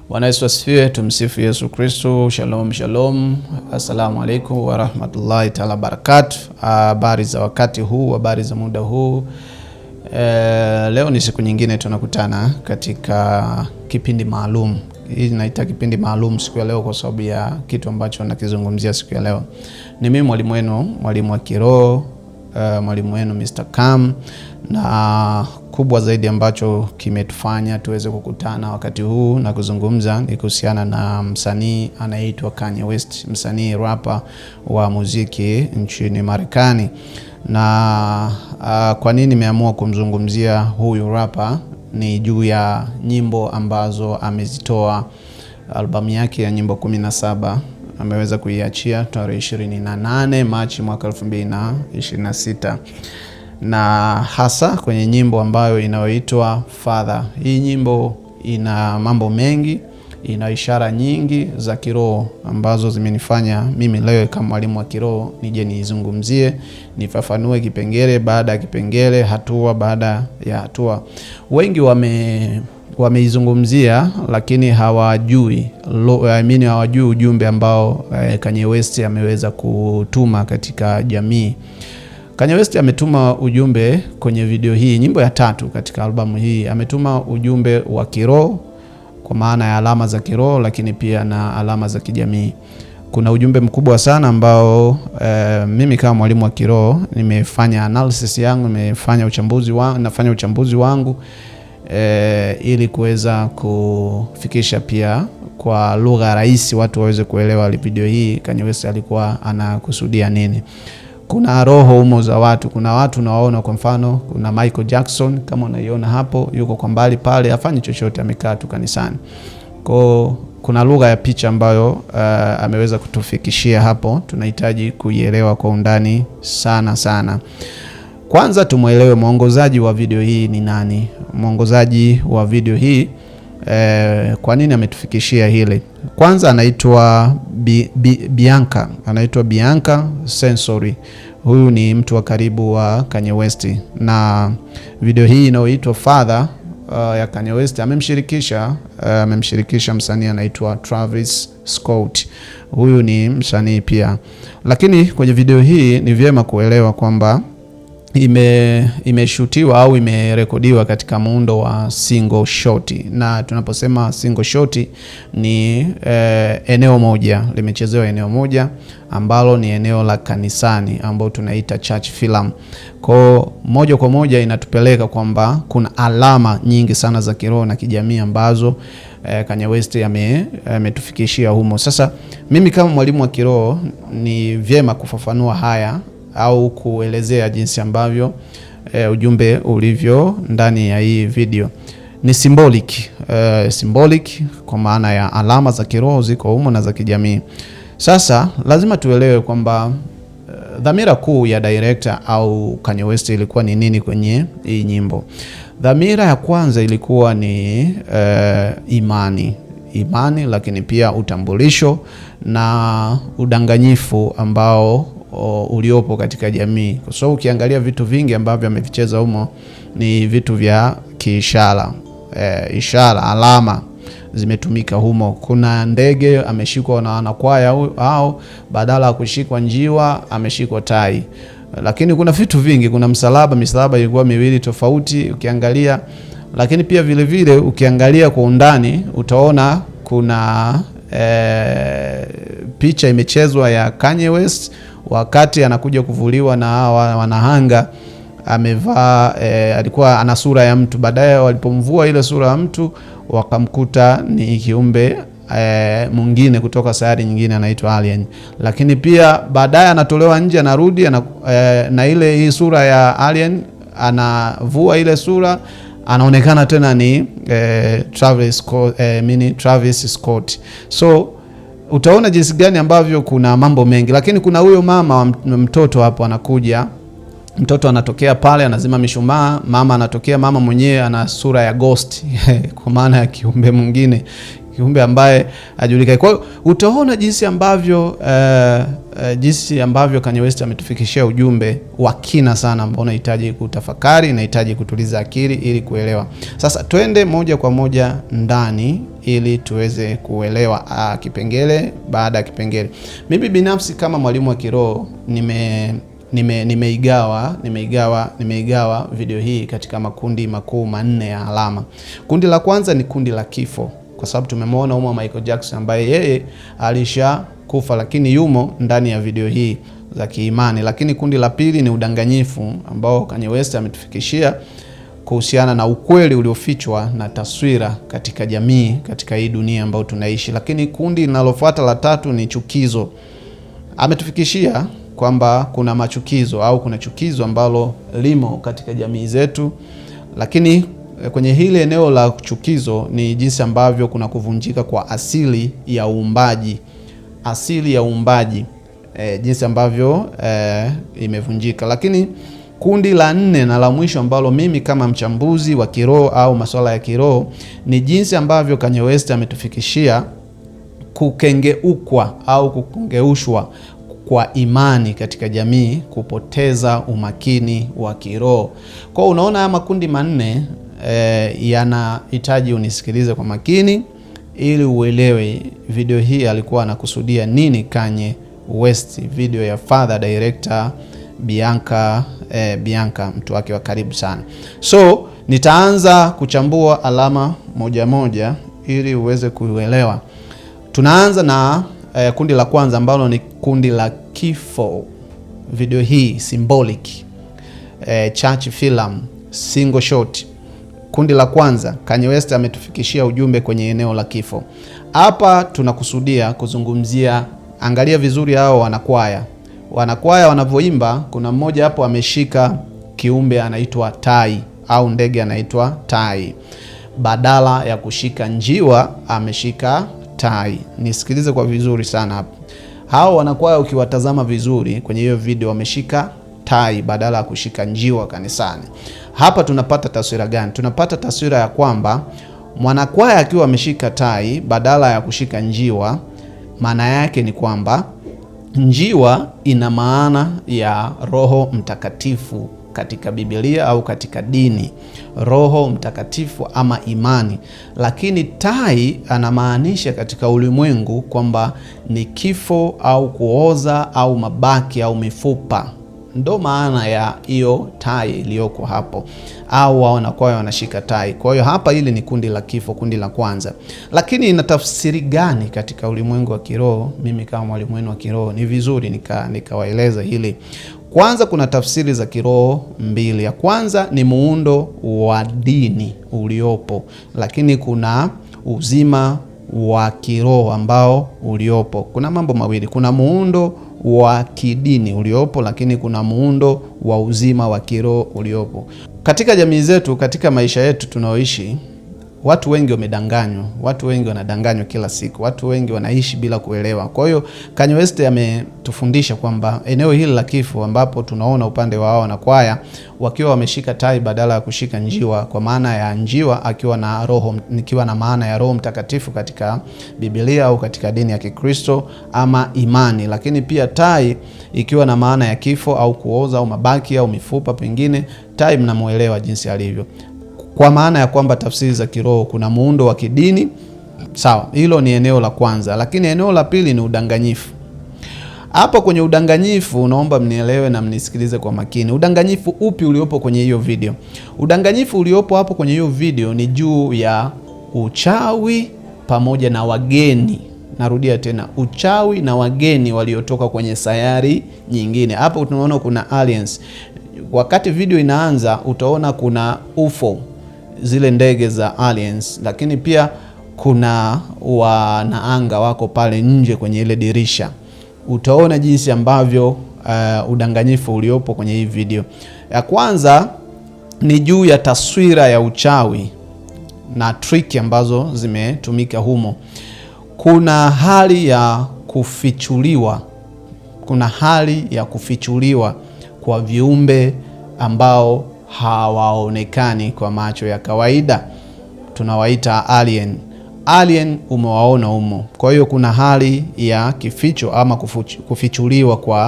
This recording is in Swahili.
Bwana Yesu asifiwe, tumsifu Yesu Kristo. Shalom shalom, assalamu alaikum warahmatullahi taala barakatu. Habari za wakati huu, habari za muda huu. Leo ni siku nyingine tunakutana katika kipindi maalum. Hii naita kipindi maalum siku ya leo kwa sababu ya kitu ambacho nakizungumzia siku ya leo. Ni mimi mwalimu wenu, mwalimu wa kiroho, mwalimu wenu Mr. Kam, na kubwa zaidi ambacho kimetufanya tuweze kukutana wakati huu na kuzungumza ni kuhusiana na msanii anayeitwa Kanye West, msanii rapper wa muziki nchini Marekani. Na kwa nini nimeamua kumzungumzia huyu rapper ni juu ya nyimbo ambazo amezitoa. Albamu yake ya nyimbo 17 ameweza kuiachia tarehe 28 Machi mwaka 2026, na hasa kwenye nyimbo ambayo inayoitwa Father. Hii nyimbo ina mambo mengi, ina ishara nyingi za kiroho ambazo zimenifanya mimi leo kama mwalimu wa kiroho nije niizungumzie, nifafanue kipengele baada ya kipengele, hatua baada ya hatua. Wengi wameizungumzia lakini hawajui I mean, hawajui ujumbe ambao Kanye West ameweza kutuma katika jamii. Kanye West ametuma ujumbe kwenye video hii, nyimbo ya tatu katika albamu hii. Ametuma ujumbe wa kiroho kwa maana ya alama za kiroho, lakini pia na alama za kijamii. Kuna ujumbe mkubwa sana ambao mimi kama mwalimu wa kiroho nimefanya analysis yangu, nimefanya uchambuzi wangu, nafanya uchambuzi wangu ili kuweza kufikisha pia kwa lugha rahisi watu waweze kuelewa video hii Kanye West alikuwa anakusudia nini. Kuna roho humo za watu, kuna watu unawaona, kwa mfano kuna Michael Jackson kama unaiona hapo, yuko kwa mbali pale, hafanyi chochote, amekaa tu kanisani. Kwa kuna lugha ya picha ambayo ameweza kutufikishia hapo, tunahitaji kuielewa kwa undani sana sana. Kwanza tumuelewe mwongozaji wa video hii ni nani. Mwongozaji wa video hii kwa nini ametufikishia hili? Kwanza anaitwa Bianca, anaitwa Bianca Censori. Huyu ni mtu wa karibu wa Kanye West, na video hii inayoitwa Father ya Kanye West amemshirikisha msanii anaitwa Travis Scott. Huyu ni msanii pia, lakini kwenye video hii ni vyema kuelewa kwamba imeshutiwa au imerekodiwa katika muundo wa single shot, na tunaposema single shot ni eneo moja limechezewa, eneo moja ambalo ni eneo la kanisani ambao tunaita church film. Kwa moja kwa moja inatupeleka kwamba kuna alama nyingi sana za kiroho na kijamii ambazo Kanye West ametufikishia humo. Sasa mimi kama mwalimu wa kiroho ni vyema kufafanua haya au kuelezea jinsi ambavyo ujumbe ulivyo ndani ya hii video. Ni symbolic, symbolic kwa maana ya alama za kiroho ziko humo na za kijamii. Sasa lazima tuelewe kwamba dhamira kuu ya director au Kanye West ilikuwa ni nini kwenye hii nyimbo. Dhamira ya kwanza ilikuwa ni imani, imani, lakini pia utambulisho na udanganyifu ambao uliopo katika jamii, kwa sababu ukiangalia vitu vingi ambavyo amevicheza humo ni vitu vya kiishara, ishara, alama zimetumika humo. Kuna ndege ameshikwa na wanakwaya au badala ya kushikwa njiwa ameshikwa tai, lakini kuna vitu vingi, kuna msalaba, misalaba ilikuwa miwili tofauti ukiangalia, lakini pia vile vile ukiangalia kwa undani utaona kuna picha imechezwa ya Kanye West wakati anakuja kuvuliwa na hawa wanahanga, amevaa alikuwa ana sura ya mtu. Baadaye walipomvua ile sura ya mtu wakamkuta ni kiumbe mwingine kutoka sayari nyingine anaitwa alien. Lakini pia baadaye anatolewa nje, anarudi na ile hii sura ya alien, anavua ile sura, anaonekana tena ni Travis Scott, Travis Scott. So utaona jinsi gani ambavyo kuna mambo mengi, lakini kuna huyo mama wa mtoto hapo anakuja, mtoto anatokea pale anazima mishumaa, mama anatokea, mama mwenyewe ana sura ya ghost kwa maana ya kiumbe mwingine, kiumbe ambaye hajulikani. Kwa hiyo utaona jinsi ambavyo jinsi ambavyo Kanye West ametufikishia ujumbe wa kina sana ambao unahitaji kutafakari, unahitaji kutuliza akili ili kuelewa. Sasa twende moja kwa moja ndani ili tuweze kuelewa kipengele baada ya kipengele. Mimi binafsi kama mwalimu wa kiroho nimeigawa video hii katika makundi makuu manne ya alama. Kundi la kwanza ni kundi la kifo, kwa sababu tumemwona humo Michael Jackson ambaye yeye alisha kufa lakini yumo ndani ya video hii za kiimani. Lakini kundi la pili ni udanganyifu ambao Kanye West ametufikishia kuhusiana na ukweli uliofichwa na taswira katika jamii, katika hii dunia ambayo tunaishi. Lakini kundi linalofuata la tatu ni chukizo. Ametufikishia kwamba kuna machukizo au kuna chukizo ambalo limo katika jamii zetu. Lakini kwenye hili eneo la chukizo ni jinsi ambavyo kuna kuvunjika kwa asili ya uumbaji. Asili ya uumbaji, jinsi ambavyo imevunjika. Lakini kundi la nne na la mwisho ambalo mimi kama mchambuzi wa kiroho au masuala ya kiroho ni jinsi ambavyo Kanye West ametufikishia kukengeukwa au kukengeushwa kwa imani katika jamii, kupoteza umakini wa kiroho. Kwa unaona haya makundi manne yanahitaji unisikilize kwa makini ili uelewe video hii alikuwa anakusudia nini Kanye West, video ya Father Director Bianca, Bianca mtu wake wa karibu sana. So nitaanza kuchambua alama moja moja ili uweze kuelewa. Tunaanza na kundi la kwanza ambalo ni kundi la kifo. Video hii symbolic, church film, single shot. Kundi la kwanza, Kanye West ametufikishia ujumbe kwenye eneo la kifo. Hapa tunakusudia kuzungumzia, angalia vizuri hao wanakwaya. Wanakwaya wanavyoimba, kuna mmoja hapo ameshika kiumbe anaitwa tai au ndege anaitwa tai. Badala ya kushika njiwa ameshika tai. Nisikilize kwa vizuri sana hapo. Hao wanakwaya ukiwatazama vizuri kwenye hiyo video wameshika tai badala ya kushika njiwa kanisani. Hapa tunapata taswira gani? Tunapata taswira ya kwamba mwanakwaya akiwa ameshika tai badala ya kushika njiwa, maana yake ni kwamba njiwa ina maana ya Roho Mtakatifu katika Biblia au katika dini, Roho Mtakatifu ama imani. Lakini tai anamaanisha katika ulimwengu kwamba ni kifo au kuoza au mabaki au mifupa. Ndo maana ya hiyo tai iliyoko hapo, au wanakuwa wanashika tai. Kwa hiyo hapa hili ni kundi la kifo, kundi la kwanza. Lakini ina tafsiri gani katika ulimwengu wa kiroho? Mimi kama mwalimu wenu wa kiroho ni vizuri nikawaeleza hili. Kwanza kuna tafsiri za kiroho mbili. Ya kwanza ni muundo wa dini uliopo, lakini kuna uzima wa kiroho ambao uliopo. Kuna mambo mawili, kuna muundo wa kidini uliopo, lakini kuna muundo wa uzima wa kiroho uliopo. Katika jamii zetu, katika maisha yetu tunaoishi, watu wengi wamedanganywa, watu wengi wanadanganywa kila siku, watu wengi wanaishi bila kuelewa. Kwa hiyo Kanye West ametufundisha kwamba eneo hili la kifo ambapo tunaona upande wao na kwaya wakiwa wameshika tai badala ya kushika njiwa, kwa maana ya njiwa akiwa na roho, nikiwa na maana ya Roho Mtakatifu katika Biblia au katika dini ya Kikristo ama imani, lakini pia tai ikiwa na maana ya kifo au kuoza au mabaki au mifupa pengine. Tai mnamuelewa jinsi alivyo. Kwa maana ya kwamba tafsiri za kiroho kuna muundo wa kidini, sawa, hilo ni eneo la kwanza. Lakini eneo la pili ni udanganyifu. Hapo kwenye udanganyifu naomba mnielewe na mnisikilize kwa makini. Udanganyifu upi uliopo kwenye hiyo video? Udanganyifu uliopo hapo kwenye hiyo video ni juu ya uchawi pamoja na wageni. Narudia tena, uchawi na wageni waliotoka kwenye sayari nyingine. Hapo tunaona kuna aliens. Wakati video inaanza utaona kuna UFO, zile ndege za aliens, lakini pia kuna wanaanga wako pale nje kwenye ile dirisha. Utaona jinsi ambavyo udanganyifu uliopo kwenye hii video. Ya kwanza ni juu ya taswira ya uchawi na triki ambazo zimetumika humo. Kuna hali ya kufichuliwa, kuna hali ya kufichuliwa kwa viumbe ambao hawaonekani kwa macho ya kawaida, tunawaita alien Alien umewaona humo. Kwa hiyo kuna hali ya kificho ama kufichuliwa kwa